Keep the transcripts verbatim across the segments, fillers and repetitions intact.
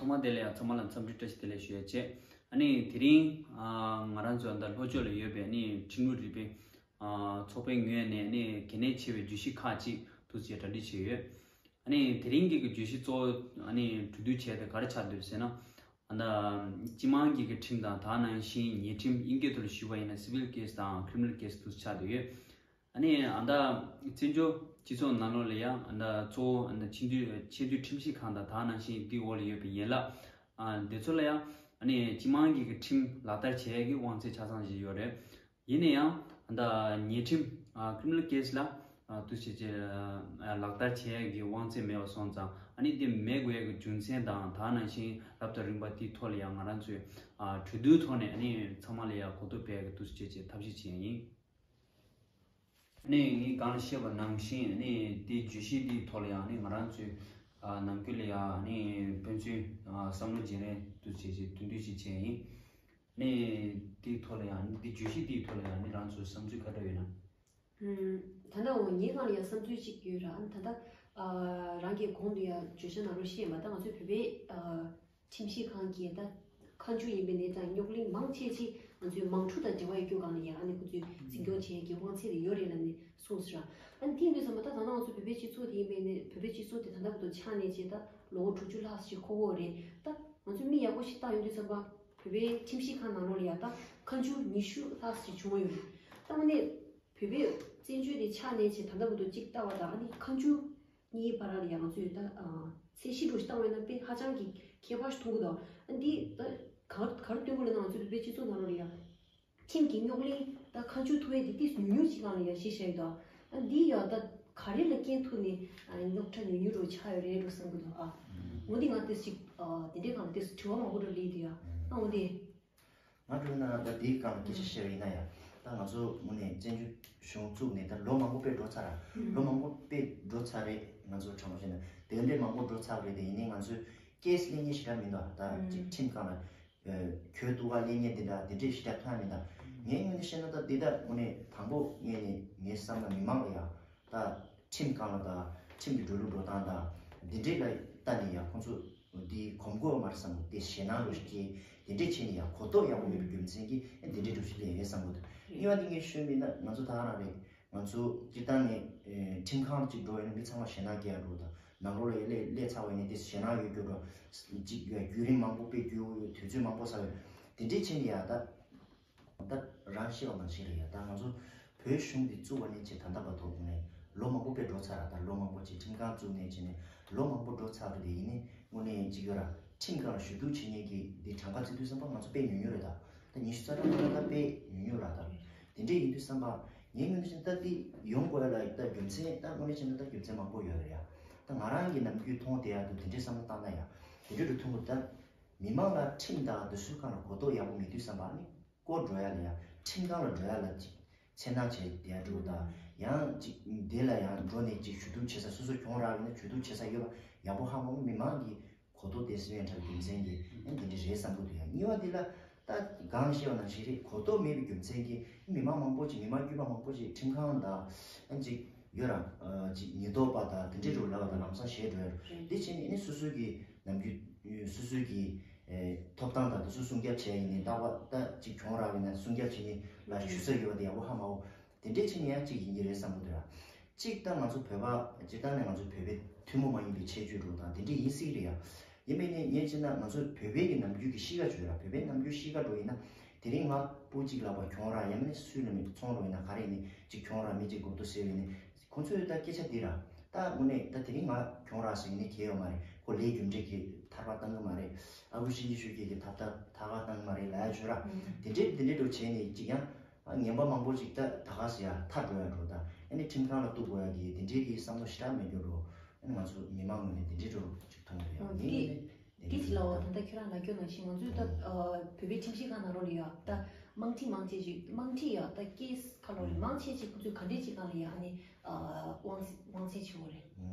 ཚང་མ་བདེ་ལེགས། ཚང་མ་ལ་འཚམས་འདྲི་བཀྲ་ཤིས་བདེ་ལེགས་ཞུ་ཡ་བྱས། ཨ་ནི་དེ་རིང་ཨ་ང་རང་ཚོ་ད་ལྷོ་ཕྱོགས་ལ་ཡོད་པའི་ཨ་ནི་ཁྲིམས་ལུགས་རིག་པའི་ཨ་ཚོགས་པའི་ངོས་ནས་ཨ་ནི་གལ་གནད་ཆེ་བའི་བརྗོད་གཞི་ཁག་ཅིག་ཐུགས་རྗེ་གྲ་སྒྲིག་བྱས་ཡོད། ཨ་ནི་དེ་རིང་གི་གི་བརྗོད་གཞི་གཙོ་བོ་ཨ་ནི་གྲོས་བསྡུར་བྱས་ཏེ་ག་རེ་ཆགས་འདུག་ཟེར་ན། ཨ་ད་སྤྱི་དམངས་ཀྱི་གི་ཁྲིམས་དང་དེ་ནང་བཞིན་ཉེས་ཁྲིམས་དབྱིན་སྐད་ཐོག་ལ་ཞུས་པ་ཡིན་ན་civil case དང་criminal case དུ་ཆགས་བསྡད་ཡོད། ཨ་ནི་ཨ་ད་བཙན་བྱོལ་སྤྱི་ཚོགས་ནང་ལོགས་ལ་ཡང་ཨ་ད་གཙོ་བོ་ཨ་ད་ཆེས་མཐོའི་ཆེས་མཐོའི་ཁྲིམས་ཞིབ་ཁང་དང་དེ་ནང་བཞིན་དེའི་འོག་ལ་ཡོད་པའི་ཡན་ལག་ཨ་དེ་ཚོ་ལ་ཡང་ཨ་ནི་སྤྱི་དམངས་ཀྱི་གི་ཁྲིམས་ལག་བསྟར་བྱེད་ཡས་ཀྱི་དབང་ཚད་ཆ་ཚང་ཞིག་ཡོད་རེད། ཡིན་ན་ཡང་ཨ་ད་ཉེས་ཁྲིམས་ཨ་criminal case ལ་ཨ་དུ་བྱེད་ཅེས་ཨ་ལག་བསྟར་བྱེད་ཡས་ཀྱི་དབང་ཚད་མེད་པ་སོང་ཙང་ཨ་ནི་དེ་མེད་དགོས་ཡས་ཀྱི་རྒྱུ་མཚན་དང་དེ་ནང་བཞིན་རབ་དང་རིམ་པ་དེའི་ཐོག་ལ་ཡང་ང་རང་ཚོས་ཨ་གྲོས་བསྡུར་ཐོག་ནས་ཨ་ནི་ཚང་མ་ལ་ཡང་གོ་བསྡུར་སྤེལ་གི་འདུག་ཅེས་ཅེས་ཐབས་ཤེས་བྱས་ཡིན། ཨ་ནི་ངས་གང་ལ་བཤད་པ་ནང་བཞིན་ཨ་ནི་དེ་བརྗོད་གཞི་དེའི་ཐོག་ལ་ཡང་ཨ་ནི་ང་རང་ཚོའི་ཨ་ནམ་རྒྱུན་ལ་ཡང་ཨ་ནི་ཕན་ཚུན་ཨ་བསམ་བློ་བརྗེ་རེས་འདུག་ཅེས་ཅེས་ཐུགས་འདུན་ཞིག་བྱས་ཡིན། ཨ་ནི་དེའི་ཐོག་ལ་ཡང་ཨ་ནི་དེ་བརྗོད་གཞི་དེའི་ཐོག་ལ་ཡང་ཨ་ནི་རང་ཚོའི་བསམ་ཚུལ་ག་འདྲ་ཡོད་ན། ཨུམ། ད་ལྟ་འོ་ངའི་སྒང་ལ་ཡང་བསམ་ཚུལ་གཅིག་ཡོད་ར། ཨ་ནི་ད་ལྟ་ཨ་རང་གིས་གོང་དུ་ཡང་བརྗོད་བྱ་ནང་ལོགས་བཤད་མ་ད་ང་ཚོའི་བོད་པའི་ཨ་ཁྲིམས་ཞིབ་ཁང་གིས་ད་ཁ་མཆུ་ཡིན་པའི་ནད་དང་རྙོག་གླེང་མང་ཆེ་ཆེ་ང་ཚོའི་དམངས་ཁྲོད་དང་འབྲེལ་བ་ཡོད་རྒྱུ་སྒང་ལ་ཡང་ཨ་ནི་ཁོ་ཚོས་འཛིན་སྐྱོང་བྱེད་ཡས་ཀྱི་དབང་ཚད་དེ་ཡོད་རེད་ལབ་ནས་གསུངས་སོང་ར། ཨ་ནི་དེ་ཡིན་དུས་ཙམ་པ་ད་ད་ལྟ་ང་ཚོ་བོད་པའི་སྤྱི་ཚོགས་དེ་ཡིན་པའི་ནས་བོད་པའི་སྤྱི་ཚོགས་དེ་ད་ལྟ་བར་དུ་ཆགས་ནས་བྱས་ད་ལོ་ངོ་དྲུག་ཅུ་ལྷག་ཞིག་འཁོར་གྱི་རེད། ད་ང་ཚོས་མིག་ཡག་པོ་ཞིག་བལྟ་ཡོང་དུས་ཙམ་པ་བོད་པའི་ཁྲིམས་ཞིབ་ཁང་ནང་ལོགས་ལ་ཡ་ད་ཁ་མཆུ་ཉི་ཤུ་ལྷག་ཞིག་བྱུང་ཡོད་རེད། ད་དངོས་གནས་བོད་པའི་བཙན་བྱོལ་དེ་ཆགས་ནས་བྱས་ད་ལྟ་བར་དུ་གཅིག་ལྟ་བ་དང་ཨ་ནི་ཁ་མཆུ་གཉིས་བར་ལ་ཡང་ང་ཚོས་ད་ཨ་ཚད་གཞི་འདྲ་ཞིག་བཏང་བས་ན་དཔེ་ཧ་ཅང་གི་ཁྱད་པར་ཞིག་མཐོང་གི་འདུག་ཨ་འདི་ད་ག་ག་རེ་སྟོན་གྱི་ཡོད་ལབ་ན་ང་ཚོའི་བོད་པའི་སྤྱི་ཚོགས་ནང་ལོགས་ལ་ཡང་ཁྲིམས་ཀྱི་རྙོག་གླེང་ད་ཁ་མཆུ་ཐུག་ཡས་དེ་ཏིས་ཉུང་ཉུང་ཅིག་སྒང་ལ་ཡང་གཞི་བཞག་ཡོད་དོ། ཨ་འདི་ཡང་ད་ག་རེ་ལ་རྐྱེན་ཐུག་ནས་ཨ་རྙོག་དྲ་ཉུང་ཉུང་རུ་ཆགས་ཡོད་རེད་འགྲོ་བསམ་གྱི་འདུག་ཨ་འོ་འདི་ང་ཏིས་ཅིག་ཨ་དེ་འདྲའི་སྒང་ལ་ཏིས་དྲི་བ་མང་པོ་འགྲོ་ལི་འདུག་ཡ། ཨ་འོ་འདི། ང་འགྲོ་ན་ད་དེའི་སྒང་ལ་སྐད་ཆ་བཤད་པ་ཡིན་ན་ཡང་ད་ང་ཚོ་དངོས་གནས་བཙན་བྱོལ་གཞུང་བཙུགས་ནས་ད་ལོ་མང་པོ་དཔེ་འགྲོ་ཚར་ར། ལོ་མང་པོ་དཔེ་འགྲོ་ཚར་རེད། ང་ཚོ་དྲང་པོ་བཤད་ན་དེ་འདྲའི་མང་པོ་འགྲོ་ཚར་རེད། དེ་ཡིན་ནའི་ང་ཚོས་ཀེས་ལེན་མཁན་ཞེ་དྲག་མི་འདུག་ད་ཅིག་ཁྲིམས་སྒང་ལ་གྱོད་གཏུག་ག་ལེན་མཁན་དེ་འདྲ་དེ་འདྲས་ཞེ་དྲག་མཐོང་ཡ་མི་འདུག་ངའི་ངོས་ནས་བཤད་ན་ད་འདི་ད་དངོས་གནས་དང་པོ་ངས་ནས་ངའི་བསམ་ན་མི་མང་ལ་ཡ་ད་ཁྲིམས་སྒང་ལ་ད་ཁྲིམས་ཀྱི་འགྲོ་ལུགས་འགྲོ་སྟངས་ད་འདི་འདྲས་ལ་ལྟ་ནས་ཡ་ཁོང་ཚོ་འདི་གོམས་དགོས་མ་རེད་བསམ་གི་འདུག་དེ་ཞེད་སྣང་འདྲ་ཞིག་སྐྱེས་དེ་འདྲས་བྱས་ནས་ཡ་གོ་རྟོགས་ཡག་པོ་མེད་པའི་རྒྱུ་མཚན་གྱིས་འདི་འདྲས་འདྲ་ཞིག་ལས་རེད་བསམ་གི་འདུག་གཉིས་པ་དེ་ངས་ཤོད་མིན་ན་ང་ཚོ་ད་ག་རང་རེད། ང་ཚོ་སྤྱིར་བཏང་ནས་ཨེ་ཁྲིམས་ཁང་གཅིག་འགྲོ་ཡིན་ན་མི་ཚང་མ་ཞེད་སྣང་སྐྱེ་ཡ་འགྲོ་དང་ནང་ལོགས་ལ་ཡ་སླེབས་སླེབས་ཚར་བ་ཡིན་ན་དེ་ཞེད་སྣང་ཡོད་རྒྱུ་འགྲོ་གཅིག་ཡ་བརྒྱུད་རིམ་མང་པོ་དཔེ་རྒྱུ་དུས་ཚོད་མང་པོ་ཚར་བས་དེ་འདྲས་བྱས་ནས་ཡ་ད་ད་རང་ཤེས་པ་ནང་བཞིན་རེད་ཡ། ད་ང་ཚོ་བོད་གཞུང་འདི་བཙུགས་པ་ནས་བྱས་ད་ལྟ་བར་དུ་དངོས་གནས་ལོ་མང་པོ་དཔེ་འགྲོ་ཚར་ར། ད་ལོ་མང་པོ་བྱས་ཁྲིམས་ཁང་བཙུགས་ནས་བྱས་ནས་ལོ་མང་པོ་འགྲོ་ཚར་བ་དེ་ཡིན་ནའི་དངོས་གནས་གཅིག་ཡོད་ར། ཁྲིམས་སྒང་ལ་ཞུ་གཏུག་བྱེད་མཁན་གྱི་འདི་གྲངས་ཀ་བརྩི་དུས་ཙམ་པ་ང་ཚོ་དཔེ་ཉུང་ཉུང་རེད་ད། ད་ཉི་ཤུ་རྩ་གྲངས་ཀ་ད་དཔེ་ཉུང་ཉུང་ར་ད། དེ་འདྲས་ཡིན་དུས་ཙམ་པ་ངའི་ངོས་ནས་བྱས་ན་ད་འདི་ཡོང་དགོས་ཡ་ལ་ད་རྒྱུ་མཚན་ད་དངོས་གནས་བྱས་ན་ད་རྒྱུ་མཚན་མང་པོ་ཡོད་རེད་ཡ། ད་ང་རང་གི་ནམ་རྒྱུན་མཐོང་བསྡད་ཡ་འདུག་དེ་འདྲས་བསམ་བློ་བཏང་ན་ཡ་དེ་འདྲས་འགྲོ་ཐུབ་ཀྱི་ད། མི་མང་ལ་ཁྲིམས་དང་དེ་ཚོའི་སྒང་ལ་གོ་རྟོགས་ཡག་པོ་མེད་དུས་ཙམ་པ་ནི་བསྐོར་འགྲོ་ཡ་ལ་ཡ་ཁྲིམས་ཁང་ལ་འགྲོ་ཡ་ལ་ཅིག་འཚེར་སྣང་བྱས་བསྡད་ཡ་འགྲོ་དང་ཡང་ཅིག་དེ་ལ་ཡང་འགྲོ་ནས་ཅིག་ཞུ་གཏུག་བྱེད་ས་སོ་སོ་གྱོང་རག་ཡོད་ན་ཞུ་གཏུག་བྱེད་ས་ཡོད་པ་ཡག་པོ་ཧ་གོ་མི་མང་གི་གོ་རྟོགས་དེ་སྲིད་ཡོད་འདྲ་བའི་རྒྱུ་མཚན་གྱིས་ཨ་འདི་འདྲ་རེད་བསམ་གྱི་འདུག་ཡ། གཉིས་པ་འདི་ལ་ད་གང་བཤད་པ་ནང་བཞིན་རེད། གོ་རྟོགས་མེད་པའི་རྒྱུ་མཚན་གྱིས་མི་མང་མང་པོ་ཅིག་མི་མང་དཀྱུས་མ་མང་པོ་ཅིག་ཁྲིམས་ཁང་དང་ཨ་ཅིག་ཡོད་ར་ཨ་ཅིག་ཉེན་རྟོག་པ་དང་དེ་འདྲའི་རུ་ལབ་པ་དང་ལམ་སང་ཞེད་འགྲོ་ཡ་རེད། འདི་བྱས་ནས་ཨ་ནི་སོ་སོའི་གི་ནམ་རྒྱུན་སོ་སོའི་གི་ཨེ་ཐོབ་ཐང་དང་དེ་ཚོ་སྲུང་སྐྱོབ་བྱས་ཡིན་ནའི་རྟག་པར་ད་ཅིག་གྱོང་རག་ཡིན་ན་སྲུང་སྐྱོབ་བྱེད་ནི་ལ་ཞུ་ས་ཡོད་པ་དེ་ཡག་པོ་ཧ་མ་གོ་དེ་འདྲའི་ཆེད་ནས་ཡང་གཅིག་ཡིན་གྱི་རེད་བསམ་གྱི་འདུག་ཡ། གཅིག་ད་ང་ཚོ་བོད་པ་སྤྱིར་བཏང་ནས་ང་ཚོ་བོད་པའི་ཐུན་མོང་མ་ཡིན་པའི་ཁྱད་ཆོས་རུ་དང་དེ་འདྲའི་ཡིན་སྲིད་རེད་ཡ། ཡིན་པས་ནས་ངས་བྱས་ན་ང་ཚོ་བོད་པའི་གི་ནམ་རྒྱུན་གྱི་གཤིས་ཀ་བརྗོད་ཡ། བོད་པའི་ནམ་རྒྱུན་གཤིས་ཀ་འགྲོ་ཡིན་ན་དེ་རིང་ང་སྤུ་གཅིག་ལ་བ་གྱོང་རག་ཡ་མིན་ནས་སུས་ལ་མི་ཚོང་རོགས་ཡིན་ན་ག་རེ་ཡིན་ནས་གཅིག་གྱོང་རག་མི་གཅིག་གོ་ཐུབ་ཟེར་བས་ནས་ཁོང་ཚོས་ད་སྐད་ཆ་འདི་ར། ད་དངོས་གནས་ད་དེ་རིང་ང་གྱོང་རག་ཟེར་ནས་གལ་ཡོད་མ་རེད། ཁོ་ལས་རྒྱུ་འབྲས་ཀྱི་ཐར་པ་བཏང་གི་མ་རེད། ཨ་ཁུ་ཤེས་ཀྱི་ཤུགས་ཀྱི་གི་ཐབ་ཐབ་ཐར་པ་བཏང་གི་མ་རེད་ལ་ཡ་བྱོས་ར། དེ་འདྲས་དེ་འདྲས་འགྲོ་བྱས་ནས་ཅིག་ཡང་ངན་པ་མང་པོ་ཅིག་ད་ད་ག་ཟེར་ཡ་ཐར་འགྲོ་ཡ་འགྲོ་ད་ཨ་ནི་ཁྲིམས་ཁང་ལ་གཏུག་དགོས་ཡ་གི་དེ་འདྲས་ཀྱི་བསམ་བློ་ཞེ་དྲག་མེད་རྒྱུ་རོ། ཨ་ནི་ང་ཚོ་མི་མང་ངོས་ནས་དེ་འདྲས་འགྲོ་ཅིག་མཐོང་གི་རེད་ཡ། ངས་ངས་དེ་གལ་ཆེ་ལ་འོ་ད་ལྟ་ཁྱོད་རང་ལ་སྐྱོན་ནང་བཞིན་ང་ཚོས་ད་བོད་པའི་ཁྲིམས་ཞིབ་ཁང་ནང་ལོགས་ལ་ཡ་ད་དམངས་ཁྲིད་མང་ཆེ་ཅིག་དམངས་ཁྲིད་ཡ་ད་ཀེས་ཁ་ལོ་རེད་མང་ཆེ་ཅིག་ཁོ་ཚོས་ག་འདྲས་ཅིག་སྒང་ལ་ཡ་ཨ་ནི་དབང་དབང་ཚད་ཆེ་བོ་རེད།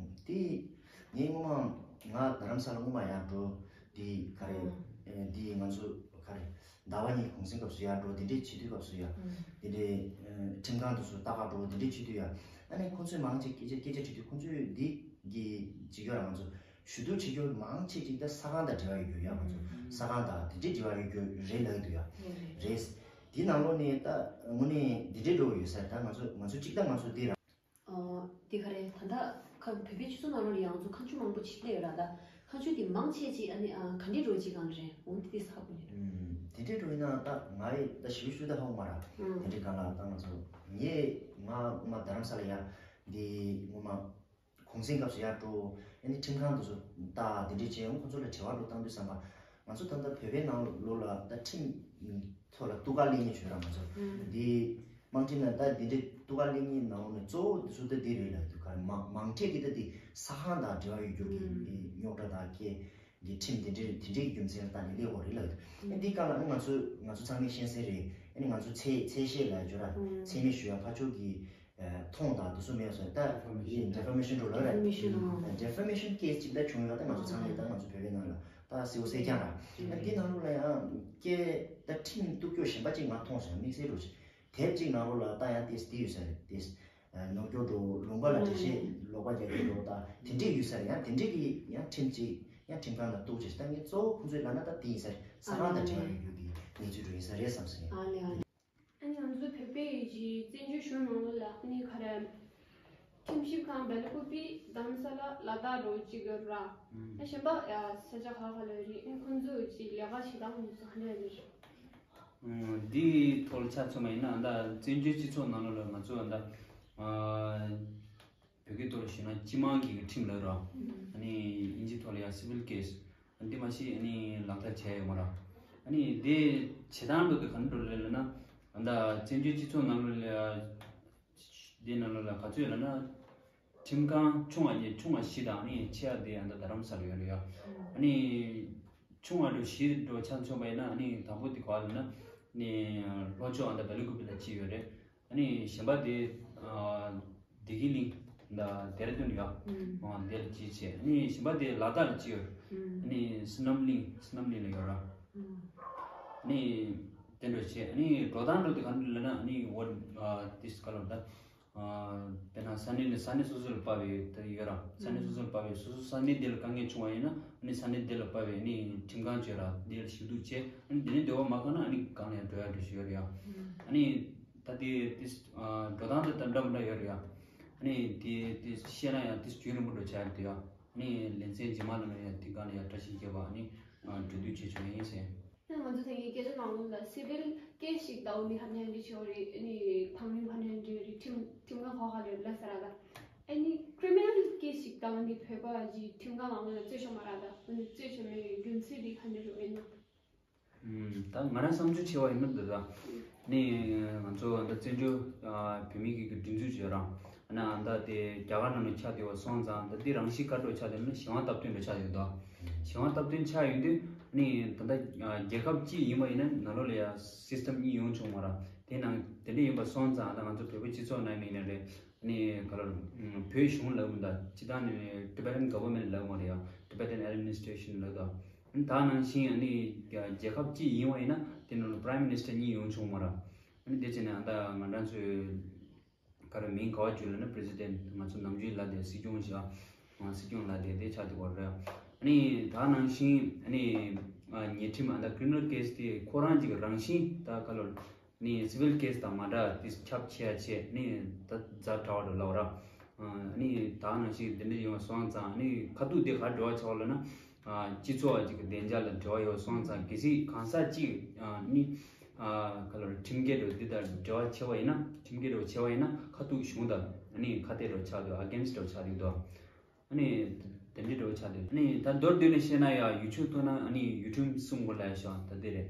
དེ་ངས་སྔོན་མ་ང་རྡ་རམ་ས་ལ་སྔོན་མ་ཡར་འགྲོ་དེ་ག་རེ་དེ་ང་ཚོ་ག་རེ་ཟླ་བ་གཉིས་གུང་སེང་སྐབས་སུ་ཡར་འགྲོ་དེ་འདྲས་བྱེད་དུས་སྐབས་སུ་ཡ་དེ་འདྲས་ཁྲིམས་ཁང་དུ་སུ་ལྟ་ག་འགྲོ་དེ་འདྲས་བྱེད་དུས་ཡ་ཨ་ནི་ཁོང་ཚོས་མང་ཆེ་སྐད་ཆ་སྐད་ཆ་དྲིས་དུས་ཁོང་ཚོས་འདི་གི་བྱེད་རྒྱུ་ར་ང་ཚོ། ཞུ་གཏུག་བྱེད་རྒྱུ་མང་ཆེ་ཅིག་ད་ས་ཁང་དང་འབྲེལ་བ་ཡོད་རྒྱུ་ཡ། ང་ཚོ་ས་ཁང་དང་དེ་འདྲའི་འབྲེལ་བ་ཡོད་རྒྱུ་རེད་ལབ་འདུག་ཡ། རེད། དེའི་ནང་ལོགས་ནས་ད་དངོས་གནས་འདི་འདྲའི་འགྲོ་ཡོད་ས་རེད། ད་ང་ཚོ་ང་ཚོ་གཅིག་ད་ང་ཚོ་འདི་རང་། ཨོ། དེ་ག་རེད། ད་ལྟ་ཁ་བོད་པའི་སྤྱི་ཚོགས་ནང་ལོགས་ལ་ཡང་ང་ཚོ་ཁ་མཆུ་མང་པོ་ཅིག་སླེབས་ཡོད་ར། ད་ཁ་མཆུ་དེ་མང་ཆེ་ཅིག་ཨ་ནི་ཨ་ག་འདྲའི་འགྲོ་ཅིག་གང་རེད། འོང་དེ་དེ་ཧ་གོ་ནི་རེད། ཨུམ། དེ་འདྲའི་འགྲོ་ཡིན་ན་ད་ང་ཡི་ད་ཞིབ་ཞིབ་ད་ཧ་གོ་མ་ར། ཨུམ། དེ་འདྲའི་སྒང་ལ་ད་ང་ཚོ་ངས་ང་ངོ་མ་རྡ་རམ་ས་ལ་ཡ་འདི་ངོ་མ། གུང་སེང་སྐབས་སུ་ཡར་འགྲོ། ཨ་ནི་ཁྲིམས་ཁང་དུ་སུ་ད་དེ་འདྲས་བྱས་ཡོང་ཁོང་ཚོ་ལ་དྲི་བ་འགྲོ་བཏང་དུས་ཙམ་པ། ང་ཚོ་ད་ལྟ་བོད་པའི་ནང་ལོགས་ལ་ད་ཁྲིམས་ཐོག་ལ་གཏུག་བཀག་སླེབས་མཁན་བྱོས་ར་ང་ཚོ། ཨུམ། འདི་དམངས་ཁྲིམས་ནང་ད་དེ་འདྲས་གཏུག་བཀག་སླེབས་མཁན་ནང་ལོགས་ནས་གཙོ་བོ་དེ་ཚོ་ད་འདི་རེད་ལབ་འདུག་ག་རེ་མང་མང་ཆེ་གི་ད་འདི་ས་ཁང་དང་འབྲེལ་བ་ཡོད་རྒྱུ་གི་ཨུམ། རྙོག་དྲ་དང་སྐད་གི་ཁྲིམས་དེ་འདྲས་དེ་འདྲས་ཀྱི་རྒྱུ་མཚན་ལ་ད་ནི་སླེབས་ཡོད་རེད་ལབ་འདུག་ཨ་འདི་སྒང་ལ་ཨ་ནི་ང་ཚོ་ང་ཚོ་ཚང་མས་ཤེས་གསལ་རེད། ཨ་ནི་ང་ཚོ་ཚད་ཚད་བཤེར་ལབ་འཇོག་ར། ཨུམ། ཚད་མེད་ཞུ་ཡ་ཕར་ཕྱོགས་ཀྱི། མཐོང་དང་དེ་ཚོ་མེད་སོང་ད། Defamation. Defamation འགྲོ་ལ་ར། Defamation འོ། Defamation case ཅིག་ད་བྱུང་ཡོད་ད་ང་ཚོ་ཚང་མས་ད་ང་ཚོ་བོད་པའི་ནང་ལ་ད་གསལ་བོ་གསལ་རྐྱང་ར། ཨ་འདི་ནང་ལོགས་ལ་ཡང་སྐད་ད་ཁྲིམས་གཏུག་སྐྱོ་གཞན་པ་ཅིག་ང་མཐོང་སོང་དམིགས་བསལ་རུ་ཞིག་དེབ་ཅིག་ནང་ལོགས་ལ་ད་ཡང་ཏེས་འདི་ཡོད་ས་རེད་ཏེས། ནོར་སྐྱོ་འགྲོ་ལུང་པ་ལ་འགྲེལ་བཤད་ལོག་པ་རྒྱག་གི་འགྲོ་ད་དེ་འདྲས་ཡོད་ས་རེད། ཡང་དེ་འདྲས་ཀྱི་ཡང་ཁྲིམས་ཅིག་ཡང་ཁྲིམས་ཁང་ལ་གཏུག་ཅིག་ད་ངས་གཙོ་བོ་ཁོང་ཚོའི་ལབ་ན་ད་དེ་ཡིན་ས་རེད། ས་ཁང་དང་འབྲེལ་བ་ཡོད་རྒྱུ་གི་གནས་ཚུལ་འགྲོ་ཡིན་ས་རེད་བསམ་སོང་ངས། ཨ་ནི་ང་ཚོ་བོད་པའི་ཡུལ་གྱི་བཙན་བྱོལ་གཞུང་ནང་ལོགས་ལ་ཨ་ནི་ག་རེ། ཁྲིམས་ཞིབ་ཁང་སྦེལ་ཀོབ་པི་རྡ་རམ་ས་ལ་ལ་དྭགས་རུ་གཅིག་ཡོད་ར། ཨ་གཞན་པ་ཡ་ས་ཆ་ཁག་ཁག་ལ་ཡོད་རེད། ཨ་ནི་ཁོང་ཚོ་གཅིག་ལས་ཀ་བྱེད་སྟངས་ཚོ་ག་འདྲ་ཡོད་རེད། འདིའི་ཐོག་ལ་ཆ་མཚོན་པ་ཡིན་ན་ད་བཙན་བྱོལ་སྤྱི་ཚོགས་ནང་ལོགས་ལ་ང་ཚོ་ད་བོད་སྐད་ཐོག་ལ་ཞུས་ན་སྤྱི་དམངས་ཀྱི་ཁྲིམས་ལབ་ར། ཨ་ནི་དབྱིན་ཇིའི་ཐོག་ལ་ཡ་civil case། འདི་མ་གཞི་ཨ་ནི་ལག་བསྟར་བྱས་ཡོད་མ་རེད། ཨ་ནི་དེ་བྱེད་སྟངས་འགྲོ་དེ་ག་འདྲ་འགྲོ་ལབ་ན། ཨ་ད་བཙན་བྱོལ་སྤྱི་ཚོགས་ནང་ལོགས་ལ་འདི་ནང་ལོགས་ལ་ག་ཚོད་ཡོད་ལབ་ན། ཁྲིམས་ཁང་ཆུང་བ་གཉིས་ཆུང་བ་བཞི་དང་ཨ་ནི་ཆེ་བ་དེ་ཨ་ད་རྡ་རམ་ས་ལ་ཡོད་རེད་ཡ། ཨ་ནི་ཆུང་བ་འགྲོ་བཞི་འགྲོ་ཆ་མཚོན་པ་ཡིན་ན་ཨ་ནི་དང་པོ་དེ་ག་ལབ་ན། ཨ་ནི་ལྷོ་ཕྱོགས་ཨ་ད་སྦེལ་ཀོབ་ལ་གཅིག་ཡོད་རེད། ཨ་ནི་གཞན་པ་དེ་ཨ་བདེ་སྐྱིད་གླིང་ད་ལྡེ་ར་ལྡུན་ཡོད། ཨ་དེ་ལ་གཅིག་བྱས། ཨ་ནི་གཞན་པ་དེ་ལ་དྭགས་ལ་གཅིག་ཡོད། ཨ་ནི་བསོད་ནམས་གླིང་བསོད་ནམས་གླིང་ལ་ཡོད་ར། ཨ་ནི་དེ་འདྲ་བྱས། ཨ་ནི་འགྲོ་སྟངས་འགྲོ་དེ་ག་འདྲ་ལབ་ན། ཨ་ནི་འོ་ཨ་དེ་ག་ལབ་ད། ཨ་དཔེར་ན་ས་གནས་ནས་ས་གནས་སོ་སོ་ལ་ཕབ་པའི་དེ་ཡོད་ར། ས་གནས་སོ་སོ་ལ་ཕབ་པའི་སོ་སོ་ས་གནས་དེ་ལ་དཀའ་ངལ་བྱུང་བ་ཡིན་ན་ཨ་ནི་ས་གནས་དེ་ལ་ཕབ་པའི་ཨ་ནི་ཁྲིམས་ཁང་བྱས་ར། དེ་ལ་ཞུ་གཏུག་བྱས། ཨ་ནི་དེ་ནས་འདོད་པ་མ་ཁེངས་ན་ཨ་ནི་གང་ལ་ཡང་འགྲོ་ཡ་འགྲོ་བཞིན་ཡོད་རེད་ཡ། ཨ་ནི་ད་དེ་དེ་ཨ་འགྲོ་སྟངས་དེ་ད་འདྲ་མི་འདྲ་ཡོད་རེད་ཡ། ཨ་ནི་དེ་དེ་བཤད་ན་ཡང་དེ་རྒྱུན་རིང་པོ་འགྲོ་ཆགས་ཡོད་རེད་ཡ། ཨ་ནི་ལེ་ཚན་རྗེས་མ་ལ་ཡང་དེ་གང་ལ་ཡང་བཀྲ་ཤིས་བདེ་ལེགས་ཨ་ནི་གྲོས་བསྡུར་བྱེད་ཆོག་ཡིན་ཟེར། ང་ཚོ་དེ་གའི་སྐད་ཆ་ནང་ལ་civil case ཞིག་ལྟ་བུ་ནི་ཧ་ཉན་གྱི་ཆོག་རེད། ཨ་ནི་ཕང་རིང་ཕ་ཉན་འདྲ་རེད། ཁྲིམས་ཁྲིམས་ཁང་ཁག་ཁག་ལ་ལ་ཟེར་ར་ད། ཨ་ནི་criminal case ཞིག་ལྟ་བུ་ནི་བོད་པ་གི་ཁྲིམས་ཁང་ནང་ལ་རྩོད་ཆོག་མ་རེད་ད། ཨ་ནི་རྩོད་ཆོག་མེད་པའི་རྒྱུ་མཚན་དེ་ཧ་ཉན་རུ་ཡིན་ན། ཨུམ། ད་ང་རང་བསམ་ཚུལ་བྱས་པ་ཡིན་ན་འདི་ད། ནི་ང་ཚོ་འདི་བཙན་བྱོལ་ཨ་བོད་མི་གི་གི་སྒྲིག་འཛུགས་བྱོས་རང་། ཨ་ན་ད་དེ་རྒྱ་གར་ནང་ལ་ཆགས་བསྡད་པ་སོང་ཙང་ད་དེ་རང་བཞིན་ག་འདྲ་ཆགས་བསྡད་ན་གཞན་དབང་སྟབས་བསྟུན་འདྲ་ཆགས་ཡོད་དོ། གཞན་དབང་སྟབས་བསྟུན་ཆགས་ཡོད་དུས་ནི་ད་ལྟ་ཨ་རྒྱལ་ཁབ་གཅིག་ཡིན་པ་ཡིན་ན་ནང་ལོགས་ལ་ཡ་system གཉིས་ཡོང་ཆོག་མ་ར། དེ་ནང་དེ་འདྲ་ཡིན་པ་སོང་ཙང་ད་ང་ཚོ་བོད་པའི་སྤྱི་ཚོགས་ནང་ནས་ཡིན་ན་རེད། ནི་ག་ལ་བོད་གཞུང་ལབ་མི་འདུག་སྤྱི་བཏང་ནི་Tibetan government ལབ་མ་རེད་ཡ། Tibetan administration ལབ་དོ། ད་ནང་བཞིན་ཨ་ནི་རྒྱལ་ཁབ་གཅིག་ཡིན་པ་ཡིན་ན་དེ་ནང་ལ་Prime Minister གཉིས་ཡོང་ཆོག་མ་རེད། ཨ་ནི་དེ་བྱས་ནས་ཨ་ད་ང་རང་ཚོའི་ག་རེ་མིང་ག་བ་བརྗོད་ལབ་ན་President ང་ཚོ་ནམ་རྒྱུན་ལབ་དེ་སྲིད་སྐྱོང་བྱ། སྲིད་སྐྱོང་ལབ་དེ་དེ་ཆགས་བསྡད་པ་རེད། ཨ་ནི་ད་ནང་བཞིན་ཨ་ནི་ཉེས་ཁྲིམས་ཨ་ད་criminal case དེ་ཁོ་རང་གཅིག་རང་བཞིན་ད་ག་ལ། ནི་civil case དང་མ་འདྲ་དེ་ཁྱབ་ཆེ་ཡ་ཆེ་ནི་ད་ཛ་དྲག་པ་འགྲོ་ལབ་ར། ནི་ད་ནང་བཞིན་དེ་འདྲ་ཡོང་བ་སོང་ཙང་ནི་ཁ་ཐུག་དེ་ག་འབྲེལ་བ་ཆགས་ལབ་ན། སྤྱི་ཚོགས་ཀྱི་བདེ་འཇགས་ལ་འབྲེལ་བ་ཡོད་སོང་ཙང་གལ་སྲིད་གང་ཟག་གཅིག་ནི་ག་ལ་ཁྲིམས་འགལ་འགྲོ་འདི་དང་འབྲེལ་བ་ཆེ་བ་ཡིན་ན་ཁྲིམས་འགལ་འགྲོ་ཆེ་བ་ཡིན་ན་ཁ་ཐུག་གཞུང་དང་ནི་ཁ་གཏད་འགྲོ་ཆགས་འདུག against འགྲོ་ཆགས་འདུག་ནི་དེ་འདྲ་འགྲོ་ཆགས་འདུག་ནི་ད་མདོར་བསྡུས་ནས་བཤད་ན་ཡང་YouTube ཐོག་ན་ནི་YouTube སྲུང་དགོས་ལབ་ཤག་ད་དེ་རེད།